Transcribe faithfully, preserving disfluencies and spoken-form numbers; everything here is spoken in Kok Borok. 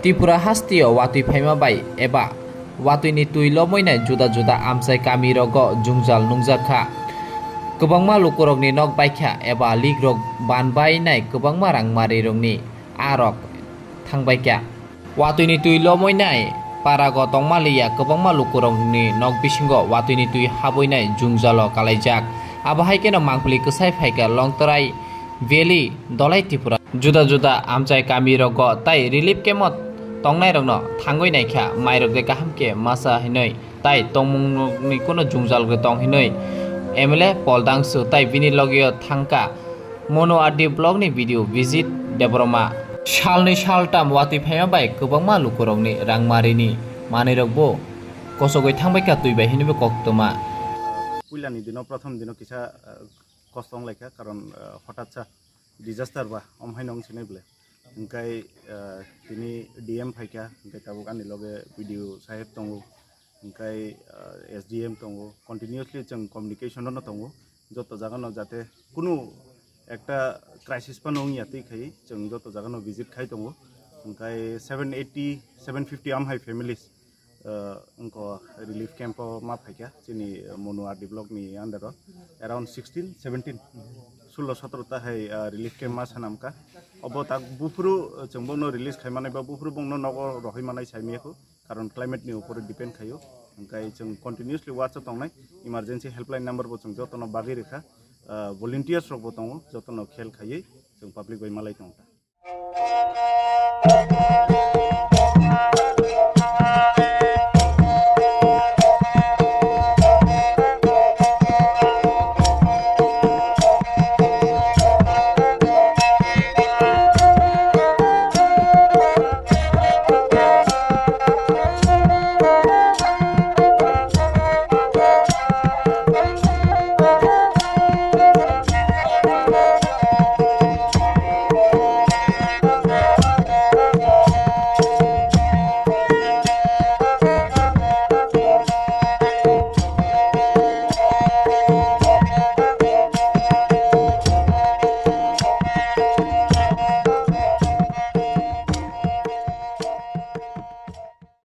Tripura hasteo watwi phaima bai eba watwini twi lomoinai juda juda amchai kamirogo jwngjal nungjak kha. Kwbangma lukurokni nok baikha eba likrok banbainai kwbangma rangmarirokni arok thangbaikha. Watwini twi lomoinai parago tongma liya kwbangma lukurokni nok bisingo watwini twi haboinai jwngjalo kalaijak. Abo hai kheno mangpili kwsai phaikha Longtrai Valley, Dholai Tripura. Juda juda amchai kamirogo tai relief camp-o tongnairokno thangwi naikha, mairok de kaham khe masa hinwi tai tongmungrokni kuno jwngjal gwi tong hinwi M L A Paul Dangsu tai bini logeo thangkha Monu R D block ni B D O Vijit Debbarma. Salnwi saltam watwi phaima bai kwbangma lukurokni rangmarini manwirokbo kosogwi thangbaikha twi bai hinwi koktwma. Puilani dino, prothom dino kisa, ah, kosto wnglaikha, karon, ah, hotatsa disaster ba, om haino wng sinai bwle. Hingkai, ah, tini D M phaikha, hingkai tabuk ani loge B D O saheb tongo, hingkai, ah, S D M tongo, continuously chwng communication-o no tongo, joto jagano jate kunu ekta crisis phano wngya twi khai chwng joto jagano visit khai tongo, hingkai seven eighty, seven fifty amhai families, ah, wngkha relief camp-o ma phaikha chini Monu R D block ni under-o around sixteen, seventeen, sullo sotoro ta hai, ah, relief camp ma sanamkha. Obo tak buphuru, ah, chwng bongno release khai manai ba buphuru bongno nogo rohoi manai sai miyakho, karon climate ni upore depend khaio. Hingkai chwng continuously watch-o tongnai, emergency helpline number bo chwng jotono bagwi rwkha, ah, volunteers rok bo tongo, jotono khel khaiwi chwng public bai malai tongo.